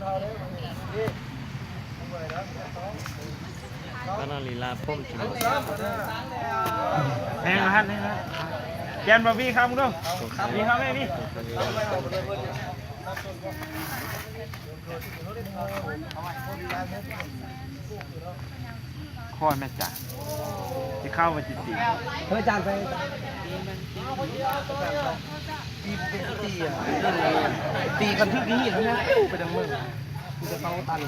ຕອນນັ້ນລີລາຜົມຊິບໍ່ ແຮງຫັ້ນ ແຮງຫັ້ນ ປ່ຽນບໍ່ມີຄຳເດີ ມີຄຳແມ່ມີ ຄ່ອຍແມ່ນຈ້າ ຊິເຂົ້າໄປຈິຕີ ເຮີ້ຍ ຈານໄປ ຕີ ຕີກັນຖືກທີ່ຫີນນະ ໄປທາງເມືອງ ກູຈະເຂົ້າຕັນ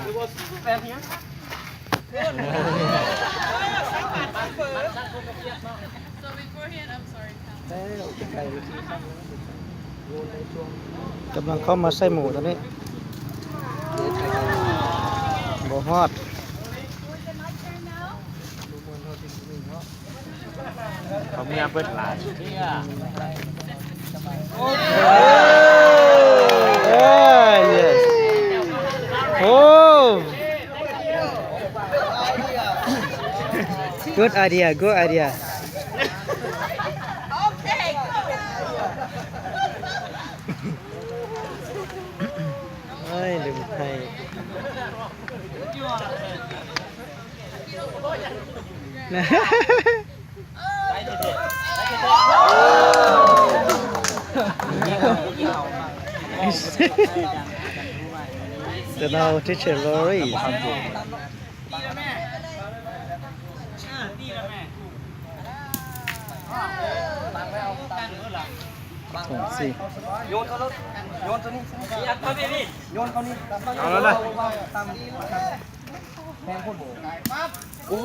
ກຳລັງເຂົ້າມາໃສ່ໝູຕອນນີ້ ບໍ່ຮອດ ເຂົາເມືອເບິດຫຼາຍ ເອີ ເອີ yes ໂອ້ good idea good idea ເອີຍ ລືມໃຫ້ Hello teacher Lori ໂຍນເຂົ້າລົດ ໂຍນໂຕນີ້ ໂຍນເຂົ້ານີ້ ເອົາແລ້ວນະ ຕຳ ແພງພຸ້ນ ໂອ້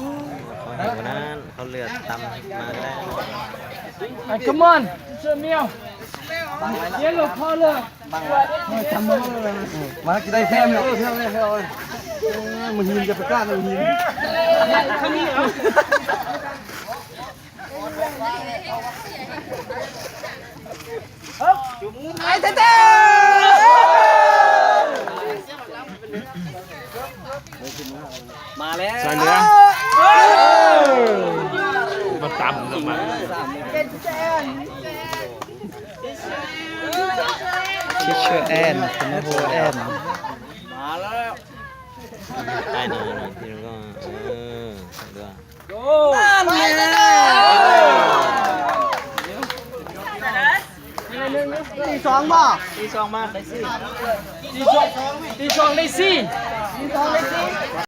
ເຂົາເຫຼືອຕຳມາແລ້ວ Come on, it's a meal. Yellow color. ມາກິນໄດ້ແພມເນາະ ເອີ ແພມເລີຍ ເອີ ມື້ຫີນຢ່າໄປກ້ານມື້ຫີນ ໄອ້ເຕ້ ມາແລ້ວ ຊ່ວຍເຫຼືອ ມາຕຳນຳມາ Teacher Ann ຄະນະຄູແອນ ມາແລ້ວ ໄດ້ນະ ເອີ ເດີ ນັ້ນແຫຼະ ຕີສອງບໍ່ ຕີສອງມາ ໄດ້ສີ່ ຕີສອງ ຕີສອງໄດ້ສີ່ ຕີສອງໄດ້ສີ່